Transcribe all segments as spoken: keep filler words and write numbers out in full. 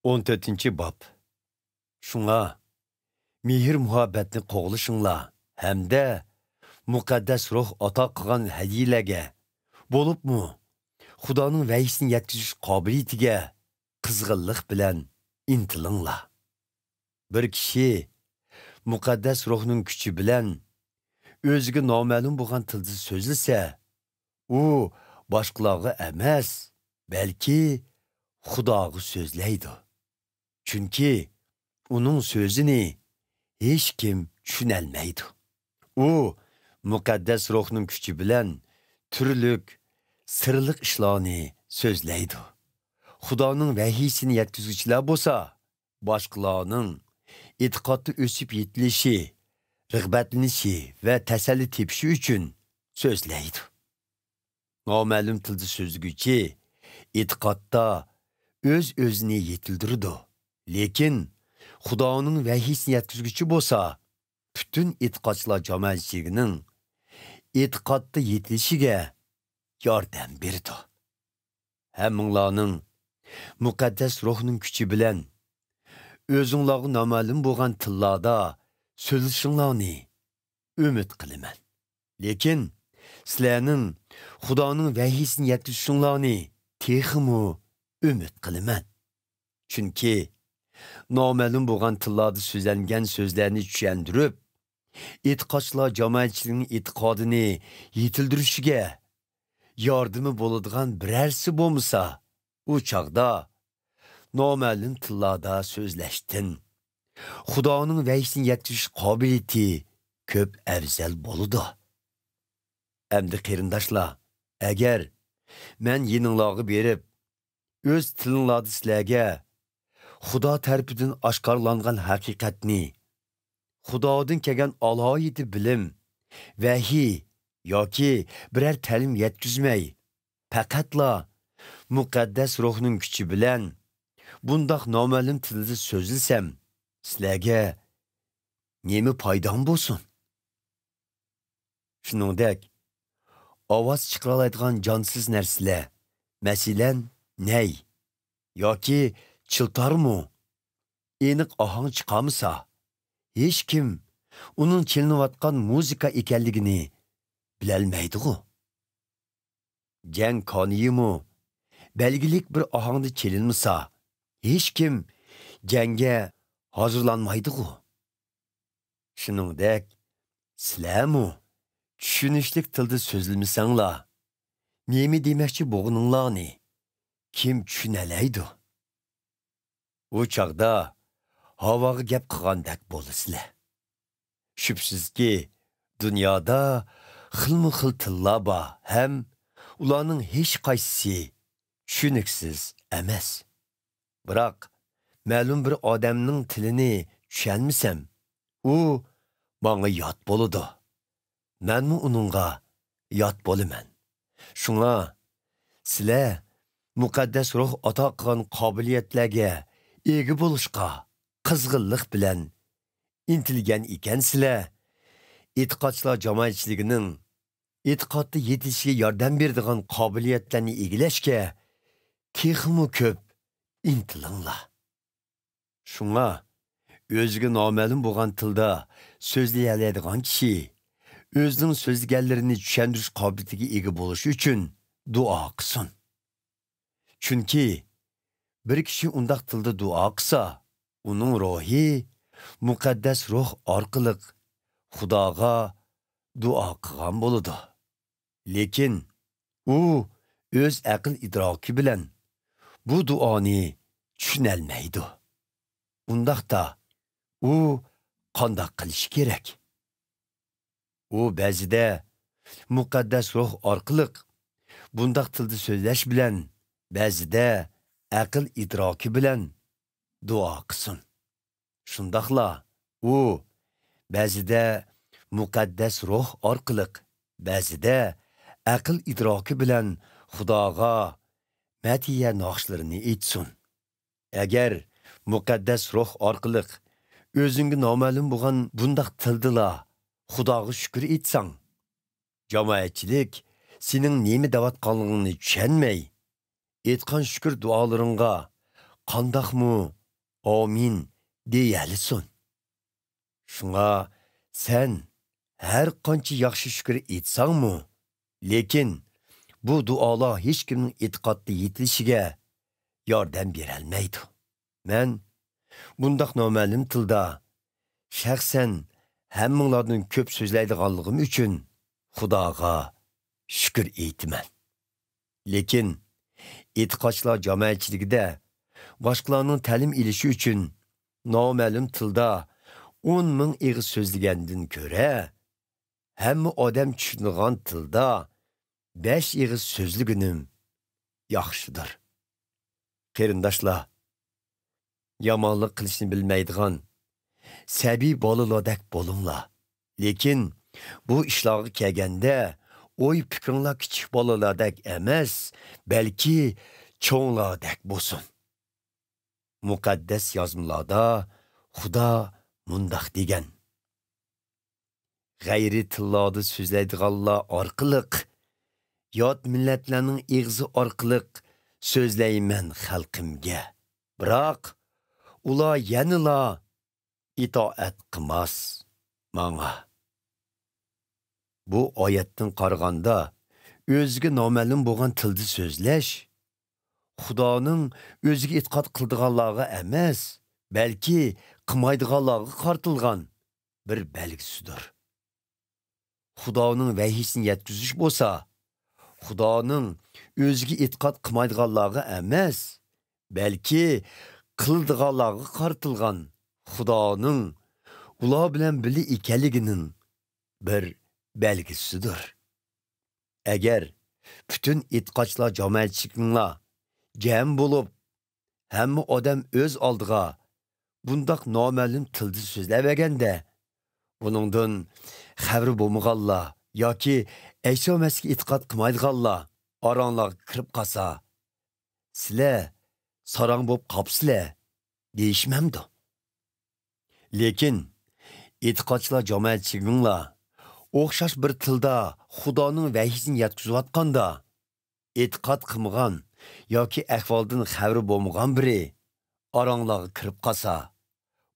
ئون تۆتىنچى باب. شۇڭا، مېھىر-مۇھەببەتنى قوغلىشىڭلار ھەمدە مۇقەددەس روھ ئاتا قىلغان ھەدىيىلەرگە، بولۇپمۇ خۇدانىڭ ۋەھىيسىنى يەتكۈزۈش قابىلىيىتىگە قىزغىنلىق بىلەن ئىنتىلىڭلار. بىر كىشى مۇقەددەس روھنىڭ كۈچى بىلەن ئۆزىگە نامەلۇم بولغان تىلدا سۆزلىسە، ئۇ باشقىلارغا ئەمەس، بەلكى خۇداغا سۆزلەيدۇ. چۈنكى ئۇنىڭ سۆزىنى ھېچكىم چۈشىنەلمەيدۇ. ئۇ مۇقەددەس روھنىڭ كۈچى بىلەن تۈرلۈك سىرلىق ئىشلارنى سۆزلەيدۇ. خۇدانىڭ ۋەھىيسىنى يەتكۈزگۈچىلەر بولسا، باشقىلارنىڭ ئېتىقادتا ئۆسۈپ يېتىلىشى، رىغبەتلىنىشى ۋە تەسەللى تېپىشى ئۈچۈن سۆزلەيدۇ. نامەلۇم تىلدا سۆزلىگۈچى ئېتىقادتا ئۆز-ئۆزىنى يېتىلدۈرىدۇ. لېكىن خۇدانىڭ ۋەھىيسىنى يەتكۈزگۈچى بولسا، پۈتۈن ئېتىقادچىلار جامائەتچىلىكىنىڭ ئېتىقادتا يېتىلىشىگە ياردەم بېرىدۇ. ھەممىڭلارنىڭ مۇقەددەس روھنىڭ كۈچى بىلەن ئۆزۈڭلارغا نامەلۇم بولغان تىللاردا سۆزلىشىڭلارنى ئۈمىد قىلىمەن. لېكىن سىلەرنىڭ خۇدانىڭ ۋەھىيسىنى يەتكۈزۈشۈڭلارنى تېخىمۇ ئۈمىد قىلىمەن. چۈنكى نامەلۇم بولغان تىللاردا سۆزلەنگەن سۆزلەرنى چۈشەندۈرۈپ، ئېتىقادچىلار جامائەتچىلىكىنىڭ ئېتىقادىنى يېتىلدۈرۈشىگە ياردىمى بولىدىغان بىرەرسى بولمىسا، ئۇ چاغدا نامەلۇم تىللاردا سۆزلەشتىن خۇدانىڭ ۋەھىيسىنى يەتكۈزۈش قابىلىيىتى كۆپ ئەۋزەل بولىدۇ. ئەمدى قېرىنداشلار، ئەگەر مەن يېنىڭلارغا بېرىپ، ئۆز تىلىڭلاردا سىلەرگە خۇدا تەرىپىدىن ئاشكارىلانغان ھەقىقەتنى، خۇدادىن كەلگەن ئالاھىدە بىلىم، ۋەھىي ياكى بىرەر تەلىم يەتكۈزمەي، پەقەتلا مۇقەددەس روھنىڭ كۈچى بىلەن بۇنداق نامەلۇم تىلدا سۆزلىسەم، سىلەرگە نېمە پايدام بولسۇن؟ شۇنىڭدەك، ئاۋاز چىقىرالايدىغان جانسىز نەرسىلەر، مەسىلەن، نەي ياكى چىلتارمۇ ئېنىق ئاھاڭ چىقارمىسا، ھېچكىم ئۇنىڭ چېلىنىۋاتقان مۇزىكا ئىكەنلىكىنى بىلەلمەيدىغۇ. جەڭ كانىيىمۇ بەلگىلىك بىر ئاھاڭدا چېلىنمىسا، ھېچكىم جەڭگە ھازىرلانمايدىغۇ. شۇنىڭدەك، سىلەرمۇ چۈشىنىشلىك تىلدا سۆزلىمىسەڭلار، نېمە دېمەكچى بولغىنىڭلارنى كىم چۈشىنەلەيدۇ؟ ئۇ چاغدا ھاۋاغا گەپ قىلغاندەك بولىسىلەر. شۈبھىسىزكى، دۇنيادا خىلمۇ خىل تىللار بار ھەم ئۇلارنىڭ ھېچقايسىسى چۈشىنىكسىز ئەمەس. بىراق، مەلۇم بىر ئادەمنىڭ تىلىنى چۈشەنمىسەم، ئۇ ماڭا يات بولىدۇ. مەنمۇ ئۇنىڭغا يات بولىمەن. شۇڭا، سىلەر مۇقەددەس روھ ئاتا قىلغان قابىلىيەتلەرگە ئىگە بولۇشقا قىزغىنلىق بىلەن ئىنتىلگەن ئىكەنسىلەر، ئېتىقادچىلار جامائەتچىلىكىنىڭ ئېتىقادتا يېتىلىشىگە ياردەم بېرىدىغان قابىلىيەتلەرنى ئىگىلەشكە تېخىمۇ كۆپ ئىنتىلىڭلار. شۇڭا، ئۆزىگە نامەلۇم بولغان تىلدا سۆزلىيەلەيدىغان كىشى ئۆزىنىڭ سۆزلىگەنلىرىنى چۈشەندۈرۈش قابىلىيىتىگە ئىگە بولۇش ئۈچۈن دۇئا قىلسۇن. چۈنكى بىر كىشى ئۇنداق تىلدا دۇئا قىلسا، ئۇنىڭ روھى مۇقەددەس روھ ئارقىلىق خۇداغا دۇئا قىلغان بولىدۇ. لېكىن ئۇ ئۆز ئەقىل ئىدراكى بىلەن بۇ دۇئانى چۈشىنەلمەيدۇ. ئۇنداقتا ئۇ قانداق قىلىشى كېرەك؟ ئۇ بەزىدە مۇقەددەس روھ ئارقىلىق بۇنداق تىلدا سۆزلەش بىلەن، بەزىدە ئەقىل ئىدراكى بىلەن دۇئا قىلسۇن. شۇنداقلا ئۇ بەزىدە مۇقەددەس روھ ئارقىلىق، بەزىدە ئەقىل ئىدراكى بىلەن خۇداغا مەدھىيە ناخشىلىرىنى ئېيتسۇن. ئەگەر مۇقەددەس روھ ئارقىلىق ئۆزۈڭگە نامەلۇم بولغان بۇنداق تىلدىلا خۇداغا شۈكۈر ئېيتساڭ، جامائەتچىلىك سېنىڭ نېمە دەۋاتقانلىقىڭنى چۈشەنمەي، ئېيتقان شۈكۈر دۇئالىرىڭغا قانداقمۇ «ئامىن» دېيەلىسۇن؟ شۇڭا سەن ھەر قانچە ياخشى شۈكۈر ئېيتساڭمۇ، لېكىن بۇ دۇئالار ھېچكىمنىڭ ئېتىقادتا يېتىلىشىگە ياردەم بېرەلمەيدۇ. مەن بۇنداق نامەلۇم تىلدا شەخسەن ھەممىڭلاردىن كۆپ سۆزلەيدىغانلىقىم ئۈچۈن خۇداغا شۈكۈر ئېيتىمەن. لېكىن ئېتىقادچىلار جامائەتچىلىكىدە باشقىلارنىڭ تەلىم ئېلىشى ئۈچۈن نامەلۇم تىلدا ئون مىڭ ئېغىز سۆزلىگەندىن كۆرە، ھەممە ئادەم چۈشىنىدىغان تىلدا بەش ئېغىز سۆزلىگىنىم ياخشىدۇر. قېرىنداشلار، يامانلىق قىلىشنى بىلمەيدىغان سەبىي بالىلاردەك بولۇڭلار. لېكىن بۇ ئىشلارغا كەلگەندە، ئوي پىكرىڭلار كىچىك بالىلاردەك ئەمەس، بەلكى چوڭلاردەك بولسۇن. مۇقەددەس يازمىلاردا خۇدا مۇنداق دېگەن: «غەيرىي تىللاردا سۆزلەيدىغانلار ئارقىلىق، يات مىللەتلەرنىڭ ئېغىزى ئارقىلىق سۆزلەيمەن خەلقىمگە. بىراق ئۇلار يەنىلا ئىتائەت قىلماس ماڭا.» بۇ ئايەتتىن قارىغاندا، ئۆزىگە نامەلۇم بولغان تىلدا سۆزلەش خۇدانىڭ ئۆزىگە ئېتىقاد قىلىدىغانلارغا ئەمەس، بەلكى قىلمايدىغانلارغا قارىتىلغان بىر بەلگىسىدۇر. خۇدانىڭ ۋەھىيسىنى يەتكۈزۈش بولسا، خۇدانىڭ ئۆزىگە ئېتىقاد قىلمايدىغانلارغا ئەمەس، بەلكى قىلىدىغانلارغا قارىتىلغان خۇدانىڭ ئۇلار بىلەن بىللە ئىكەنلىكىنىڭ بىر بەلگىسىدۇر. ئەگەر پۈتۈن ئېتىقادچىلار جامائەتچىلىكىڭلار جەم بولۇپ، ھەممە ئادەم ئۆز ئالدىغا بۇنداق نامەلۇم تىلدا سۆزلەۋەرگەندە، بۇنىڭدىن خەۋىرى بولمىغانلار ياكى ئەيسا مەسىھكە ئېتىقاد قىلمايدىغانلار ئاراڭلارغا كىرىپ قالسا، سىلەر ساراڭ بولۇپ قاپسىلەر دېيىشمەمدۇ؟ لېكىن ئېتىقادچىلار جامائەتچىلىكىڭلار ئوخشاش بىر تىلدا خۇدانىڭ ۋەھىيسىنى يەتكۈزۈۋاتقاندا، ئېتىقاد قىلمىغان ياكى ئەھۋالدىن خەۋىرى بولمىغان بىرى ئاراڭلارغا كىرىپ قالسا،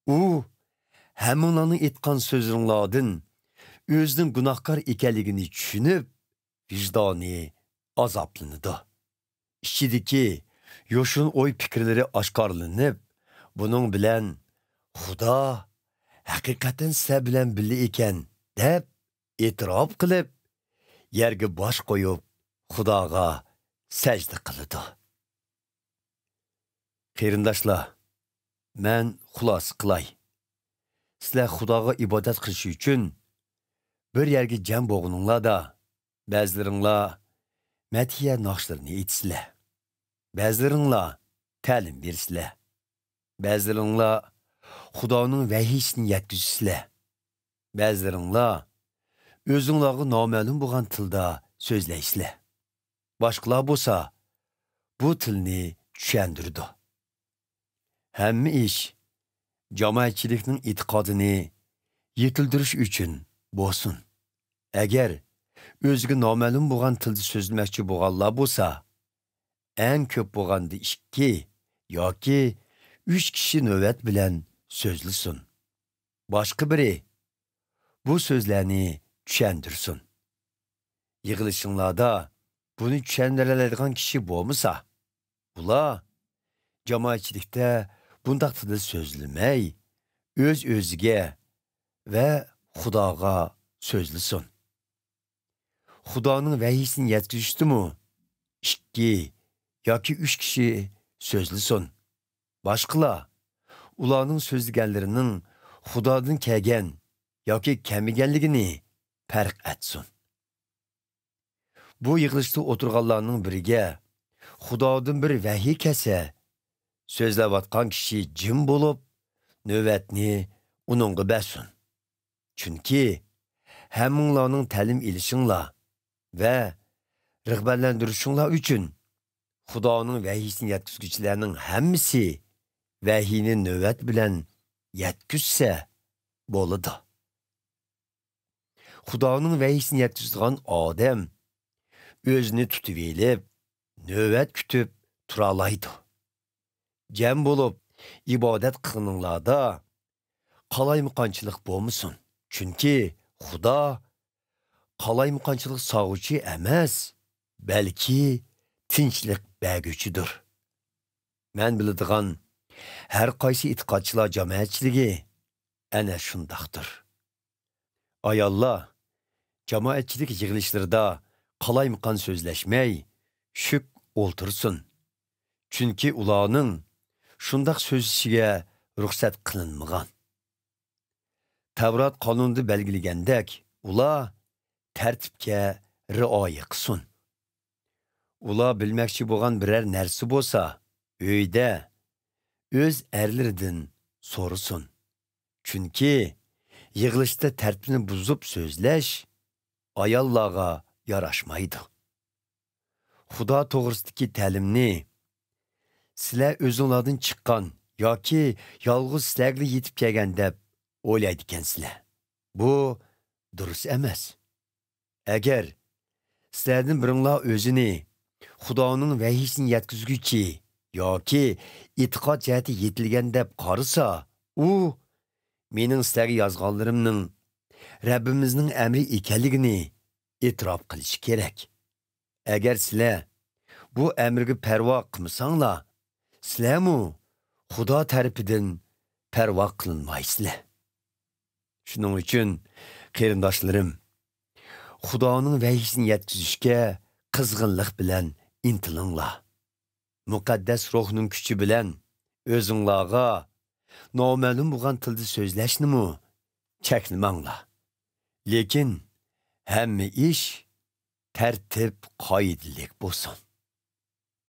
ئۇ ھەممىڭلارنىڭ ئېيتقان سۆزلىرىڭلاردىن ئۆزىنىڭ گۇناھكار ئىكەنلىكىنى چۈشىنىپ، ۋىجدانى ئازابلىنىدۇ. ئىچىدىكى يوشۇرۇن ئوي پىكىرلىرى ئاشكارىلىنىپ، بۇنىڭ بىلەن «خۇدا ھەقىقەتەن سىلەر بىلەن بىللە ئىكەن» دەپ ئېتىراپ قىلىپ، يەرگە باش قويۇپ، خۇداغا سەجدە قىلىدۇ. قېرىنداشلار، مەن خۇلاسە قىلاي. سىلەر خۇداغا ئىبادەت قىلىش ئۈچۈن بىر يەرگە جەم بولغىنىڭلاردا، بەزىلىرىڭلار مەدھىيە ناخشىلىرىنى ئېيتىسىلەر. بەزىلىرىڭلار تەلىم بېرىسىلەر. بەزىلىرىڭلار خۇدانىڭ ۋەھىيسىنى يەتكۈزىسىلەر. بەزىلىرىڭلار ئۆزۈڭلارغا نامەلۇم بولغان تىلدا سۆزلەيسىلەر. باشقىلار بولسا بۇ تىلنى چۈشەندۈرىدۇ. ھەممە ئىش جامائەتچىلىكنىڭ ئېتىقادىنى يېتىلدۈرۈش ئۈچۈن بولسۇن. ئەگەر ئۆزىگە نامەلۇم بولغان تىلدا سۆزلىمەكچى بولغانلار بولسا، ئەڭ كۆپ بولغاندا ئىككى ياكى ئۈچ كىشى نۆۋەت بىلەن سۆزلىسۇن. باشقا بىرى بۇ سۆزلەرنى چۈشەندۈرسۇن. يىغىلىشىڭلاردا بۇنى چۈشەندۈرەلەيدىغان كىشى بولمىسا، ئۇلار جامائەتچىلىكتە بۇنداق تىلدا سۆزلىمەي، ئۆز-ئۆزىگە ۋە خۇداغا سۆزلىسۇن. خۇدانىڭ ۋەھىيسىنى يەتكۈزۈشتىمۇ ئىككى ياكى ئۈچ كىشى سۆزلىسۇن. باشقىلار ئۇلارنىڭ سۆزلىگەنلىرىنىڭ خۇدادىن كەلگەن ياكى كەلمىگەنلىكىنى پەرق ئەتسۇن. بۇ يىغىلىشتا ئولتۇرغانلارنىڭ بىرىگە خۇدادىن بىر ۋەھىي كەلسە، سۆزلەۋاتقان كىشى جىم بولۇپ، نۆۋەتنى ئۇنىڭغا بەرسۇن. چۈنكى ھەممىڭلارنىڭ تەلىم ئېلىشىڭلار ۋە رىغبەتلەندۈرۈشۈڭلار ئۈچۈن خۇدانىڭ ۋەھىيسىنى يەتكۈزگۈچىلەرنىڭ ھەممىسى ۋەھىينى نۆۋەت بىلەن يەتكۈزسە بولىدۇ. خۇدانىڭ ۋەھىيسىنى يەتكۈزىدىغان ئادەم ئۆزىنى تۇتۇۋېلىپ، نۆۋەت كۈتۈپ تۇرالايدۇ. جەم بولۇپ ئىبادەت قىلغىنىڭلاردا قالايمىقانچىلىق بولمىسۇن. چۈنكى خۇدا قالايمىقانچىلىق سالغۇچى ئەمەس، بەلكى تىنچلىق بەرگۈچىدۇر. مەن بىلىدىغان ھەر قايسى ئېتىقادچىلار جامائەتچىلىكى ئەنە شۇنداقتۇر. ئاياللار جامائەتچىلىك يىغىلىشلىرىدا قالايمىقان سۆزلەشمەي، شۈك ئولتۇرسۇن. چۈنكى ئۇلارنىڭ شۇنداق سۆزلىشىگە رۇخسەت قىلىنمىغان. تەۋرات قانۇنىدا بەلگىلىگەندەك، ئۇلار تەرتىپكە رىئايە قىلسۇن. ئۇلار بىلمەكچى بولغان بىرەر نەرسە بولسا، ئۆيدە ئۆز ئەرلىرىدىن سورىسۇن. چۈنكى يىغىلىشتا تەرتىپنى بۇزۇپ سۆزلەش ئاياللارغا ياراشمايدۇ. خۇدا توغرىسىدىكى تەلىمنى سىلەر ئۆزۈڭلاردىن چىققان ياكى يالغۇز سىلەرگىلا يېتىپ كەلگەن دەپ ئويلايدىكەنسىلەر. بۇ دۇرۇس ئەمەس. ئەگەر سىلەردىن بىرىڭلار ئۆزىنى خۇدانىڭ ۋەھىيسىنى يەتكۈزگۈچى ياكى ئېتىقاد جەھەتتە يېتىلگەن دەپ قارىسا، ئۇ مېنىڭ سىلەرگە يازغانلىرىمنىڭ رەببىمىزنىڭ ئەمرى ئىكەنلىكىنى ئېتىراپ قىلىشى كېرەك. ئەگەر سىلەر بۇ ئەمرگە پەرۋا قىلمىساڭلار، سىلەرمۇ خۇدا تەرىپىدىن پەرۋا قىلىنمايسىلەر. شۇنىڭ ئۈچۈن، قېرىنداشلىرىم، خۇدانىڭ ۋەھىيسىنى يەتكۈزۈشكە قىزغىنلىق بىلەن ئىنتىلىڭلار. مۇقەددەس روھنىڭ كۈچى بىلەن ئۆزۈڭلارغا نامەلۇم بولغان تىلدا سۆزلەشنىمۇ چەكلىمەڭلار. لېكىن ھەممە ئىش تەرتىپ-قائىدىلىك بولسۇن.